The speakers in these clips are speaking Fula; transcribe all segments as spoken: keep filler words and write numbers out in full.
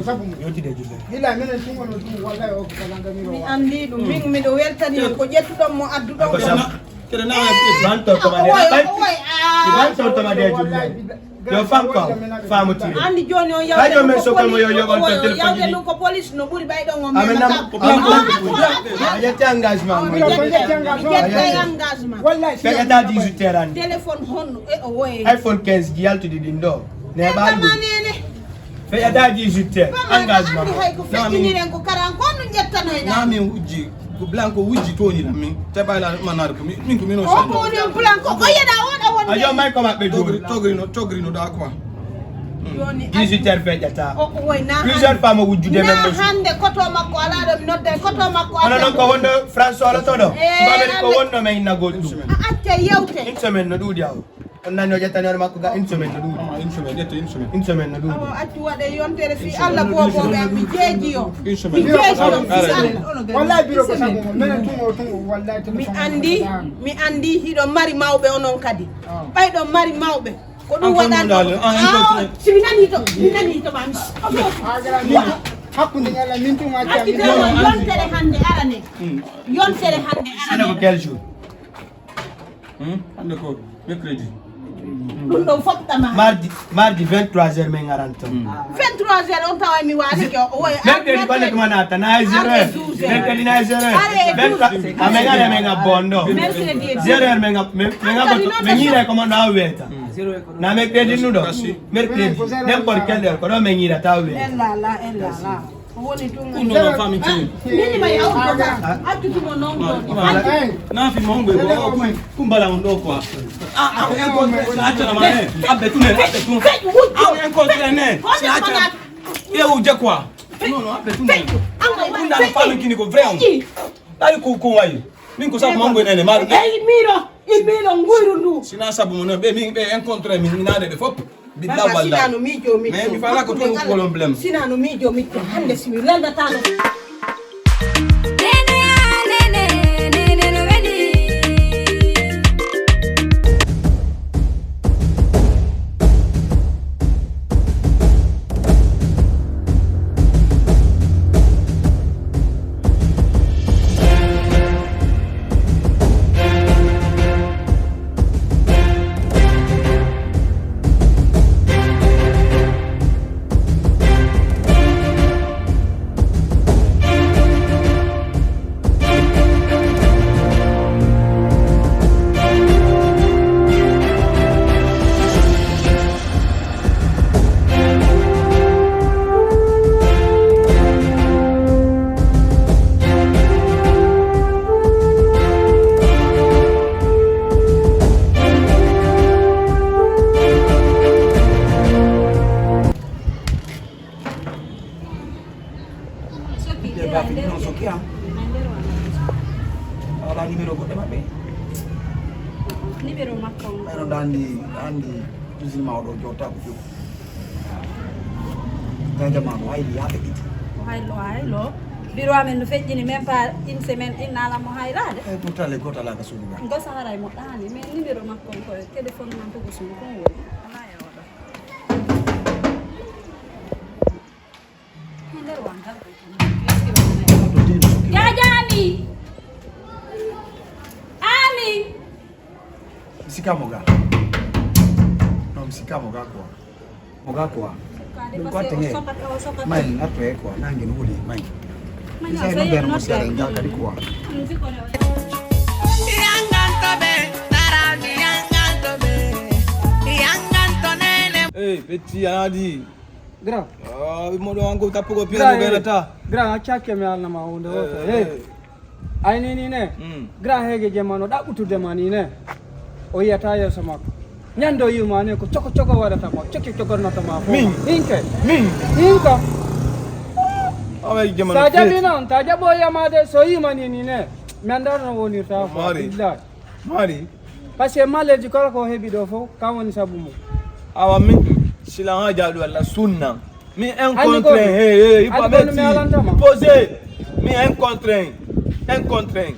Sabu mo. Yewtide e julle. Billahi, minen tun wonno tun, wallahi, o ko kalanka mi mi ro. Anndi ɗum, min miɗo weltani on ko ƴettuɗon mo adduɗon Ko ko. Sam. Kede na Eh, Iban torto ma o de. woy, Bay. o woy, ah. Iban torto ma de Wallahi, julle. billahi. Yo fam ko. Famo tire. Anndi jooni o Hay yo men sokol mo yo yoɓan to téléphone yawde ni. Ɗum ko police no ɓuri ɓay ɗon o Amen mema nam kam. ko plan ko. Ah, ko. A ƴetti engagement mo. Mi ƴetti engagement. Wallahi, Feƴata dix-huit heures anni. Téléphone honno e o woye. iPhone quinze ji yaltude ɗin ɗo. Ne Ɓe ɓaali ɗum. Manene. Feƴata dix-huit heures. Engagement mo. Hay ko feƴƴiniren ko karan ko honno ƴettanoyɗa. Na min wujji. Ko blanco wujji tooñiran min. Te ɓayla manade ko min ko min o O ko woni on blanco. O yeɗa o ɗo wonde. A yo may ko maɓɓe Togri jooni. togri no togri no da quoi. Jooni dix-huit heures feƴƴata. O ko woy na Plusieurs hannde. Femmes wujjude Na men mo. Hannde koto makko alaa ɗo mi nodda koto makko Kono alaa. Noon ko wonɗo France o loto ɗo. Eh, Mbaɓe ko Amen. Wonɗo men innagol ɗum. A acca yewte. Une semaine no ɗuuɗi aw. On nani o ƴettani hoore makko ga une semaine no ɗuuɗi. Ah, une semaine, ƴetta une semaine. Une semaine no ɗuuɗi. Awa accu waɗe yontere fii Alla boobooɓe am mi jeeji o. Une semaine. Mi jeeji o fii Alla. Wallahi biro ko sabu mo menen tun o tun o wallahi Mi anndi, mi anndi hiɗo mari mawɓe onon kadi. Ah. Ɓayɗo mari mawɓe. Ko ɗum waɗan ɗo. Ah, si mi nani to, mi nani to ma mi. Hakkunde ngala min tun acca min. Yontere hannde arane. Yontere hannde arane. Hannde ko quel jour? Hmm? Hannde ko mercredi. Ɗum ɗon fof tama. Mardi, mardi vingt-trois heures min ngaranta. Hmm. Vingt-trois heures on tawa mi waali ko o woy. Mercredi ko ne kuma nata na zéro heure. Mercredi na zéro heure. Allez, douze. Vingt-trois, a men ngara men ngabbondo. Mercredi e zéro heure men ngab men ngab men ngira ko mon na weta. Na mercredi nuɗo. Mercredi. N'importe quelle heure ko ɗo men ngira ta weta. Ella la, ella la. Ko woni ɗum? Ɗum noon famille tigi. Mini ma yaw ko accutumo noon ɗo. Nafi mo ngwe ko kum kumbala on ɗo quoi. Ah ah en ko acca ma ne. Abbe tune abbe tune. Aw en ko tune. Si acca. Yewu je quoi. Non non abbe tune. Kunda no famille kini ko vrai on. Dali ko ko wayi. Min ko sabu mo ngwe nene ma. Ey miro. Ibino nguyru ndu. Sina sabu mo non be min be encontrer min minade de fop. Bidda walla. Sina no mijo mi. Mais mi fala ko to ko problème. Sina no mijo mi hande si mi landata no. Ɓe baafi ɗum noon sokki am. A wala numéro goɗɗo maɓɓe? Numéro makko on. Ɓayno ɗa anndi, ɗa anndi usine ma oɗo jotta ko few. Gaja ma no hayli haa ɓe ɗiɗi. O haylo, o haylo. Biro amen no feƴƴini même pas une semaine, innala mo haylaade. E pourtant le goto ala ka suudu ga. Gosa haray mo ɗaani, mais numéro makko on ko e téléphone man ko ko suudu kon woni. Alaa e oɗo. Jaja Ami. Ami. Misika moga. No misika moga kwa. Moga kwa. Ɗum ko attenge. May ngatto e kwa nangi no wuli may. Isa no ber mo sere ngal kadi kwa. Eh, petit, anadi. Grand. Ah, moɗo an ko tappugo piano gaynata. Grand, a cakke mi alnama hunde woto. Hey. Ay ni ni ne. Grand hege jemano ɗaɓɓutude ma ni ne. O yiyata yeeso makko. Ñande o yiwma ne ko coko coko waɗata ma, coko coko nata ma. Min. Hinke. Min. Hinka. Away jemano. Sa jaɓi noon, ta jaɓo yamade so yima ni ni ne. Mi annda no wonirta. Mari. Billahi. Mari. Parce que malleeji kala ko heɓi ɗo fof kan woni sabu mum. Awa min sila ha jaɗu Allah sunna. Mi encontre he he il faut mettre poser. Mi encontre encontre.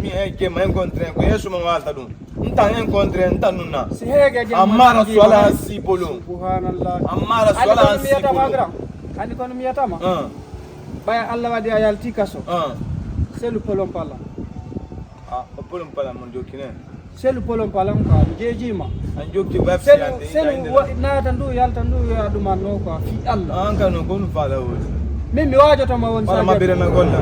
Mi he ke ma encontre ko yesu ma walta ɗum. Nta encontre nta nunna. Si hege je amara swala si bolo. Subhanallah. Amara swala si bolo. Anndi kono mi yiyatama? Ah. Ɓaya Allah waɗi a yalti kaso. Ah. Selu polon pala. Ah, o polon pala mon jokkine. Selu polon palan quoi, mi jeejima. An jokki bab selu siyande, selu inde wo- naata ndu yalta ndu wiya ɗum anno quoi, fi Allah. An kan non ko ɗum faala woni. Min mi waajoto ma woni wala sa mabbire men golla.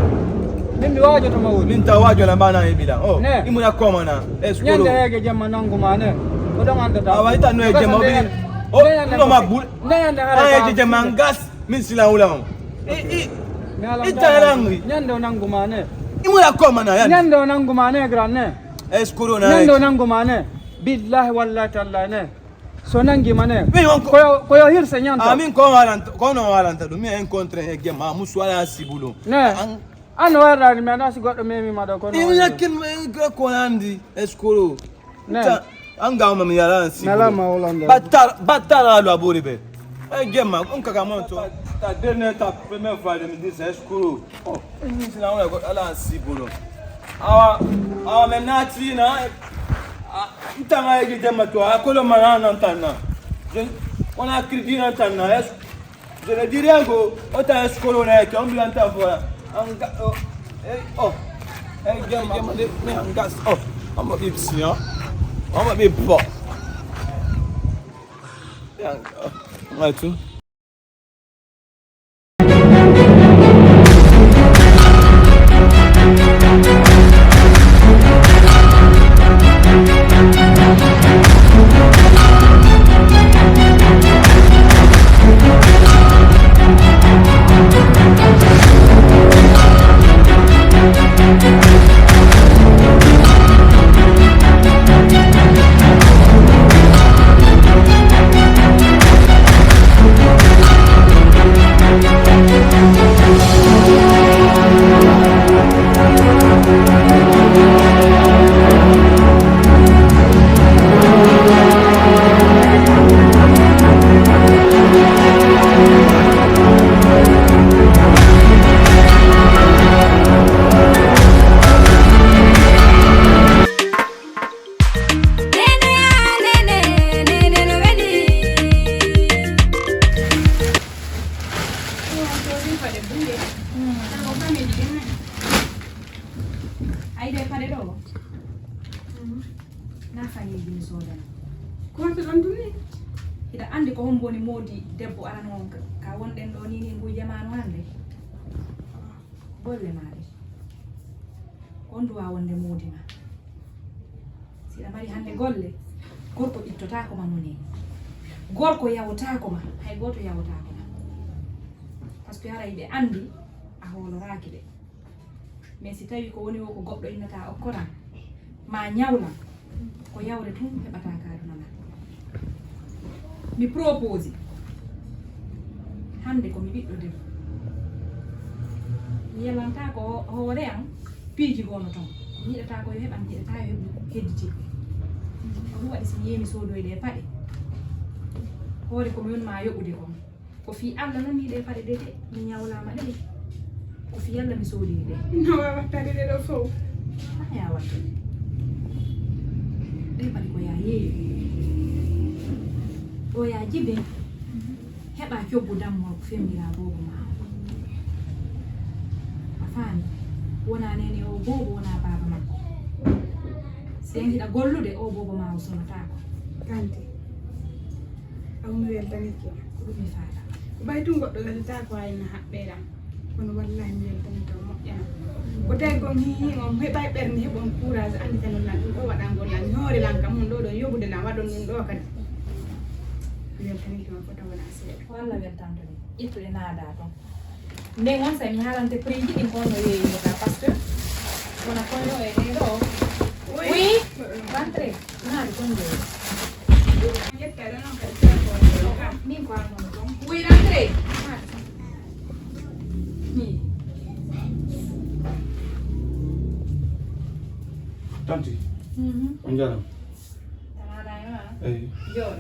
Min mi waajoto ma woni. Min ta waajo na bana e bila. Oh, ne. Imuna koma na. Eskoro. Ñande heege jemma nangu ma ne. Ko ɗon andata. Awa ita no e jemma o bili. Oh, no ma bul. Ne ñande hara. Ay je jemma ngas. Min sila wula on. I i. Ita langi. Ñande o nangu ma ne. Imuna koma na yan. Ñande o nangu ma ne gran ne. Eskoro na. Ñande o nangu ma ne. Billahi wallahi tallahi ne. So nangi ma ne. Min on ko- Koyo koyo hirse ñanto. Ah, min ko walanta, ko no walanta ɗum. Mi incontre e gemma musu wala sibulo. Ne. An- An no warrani mi anda si goɗɗo memi ma ɗo kono. Ina kin ko nandi eskoro. Ne. Ta- An ga ma mi yala sibulo. Nala ma wala ndo. Battar battar alu abori be. E gemma on kaka mon to. Ta dernière ta première fois de mi dis eskoro. Oh, ni sina wala ko ala sibulo. Awa awa men natina. Ntanga yegi jemma to a kolo mana nan tanna. Je on a crédit nan tanna. Est je ne dis rien ko o ta eskoro na ke on bilan ta fora. An ga o eh oh. Eh gemma de me an gas oh. Amo bibsi hein. Amo bibbo. Ya. Ngai tu. Ay de paɗe ɗo. Na faŋeeji mi soodana. Ko watta ɗon tun ni? Hiɗa anndi ko hombo woni moodi debbo arano on ka wonɗen ɗo ni ni ngu jamaanu hannde? Golle maa ɗe. Ko on duwa wonde moodi ma. Si hiɗa mari hannde golle, gorko ittotaako ma mone. Gorko yawotaako ma, hay gooto yawotaako ma. Parce que haray ɓe anndi a hooloraaki ɓe. Mais si tawi ko woni o ko goɗɗo innata okkoran ma ñawlan, ko yawre tun heɓata ka aduna ma. Mi propose hannde ko mi ɓiɗɗo debbo, mi yalanta ko hoore an piiji gono ton. Mi yiɗata ko yo heɓan mi yiɗata yo heɓu hedditiɓe. Ko ɗum waɗi si mi yehi mi soodoy ɗe paɗe hoore ko mi woni ma yoɓude kon. Ko fii Alla noon nii ɗee paɗe ɗee de, mi ñawlaama ɗe. Ko fii Alla mi soodii ɗe. No waawattaade ɗe ɗoo fof. Haa yaa waɗde. Ɗee paɗe ko yaa yeeyi. Ɗo yaa jibe. Heɓa coggu dammo ko fembiraa boobo maa. A faami? Wonaa neene o boobo, wonaa baaba makko. Si en hiɗa gollude, o boobo maa o sonataako. Kanti. Aw mi weltanike. Ko ɗum mi faala. Ko ɓay tun goɗɗo welata ko ayna haɓɓeeram. Kono wallahi mi weltanike o moƴƴana. Ko tawi ko mi yii on heɓay ɓernde heɓon courage anndi tan lan ɗum ɗo waɗangol lan mi hoore lan kam mun ɗo ɗon yoɓude lan waɗon ɗum ɗo kadi. Mi weltanike on fota wona seeɗa. Ko Allah weltanto ɗum. Ƴettuɗe naada ton. Nden on sa mi haalante prix ji ɗin ko no yeeyirta parce que wona koyno e ɗee ɗo. Oui. Rentrez. Naade ton ɗo. Min ko amono ton. Oui, rentrez. Naade. Tanti. Mhm. On jaram. Tanaɗa e ma. Eyi. Jooɗo.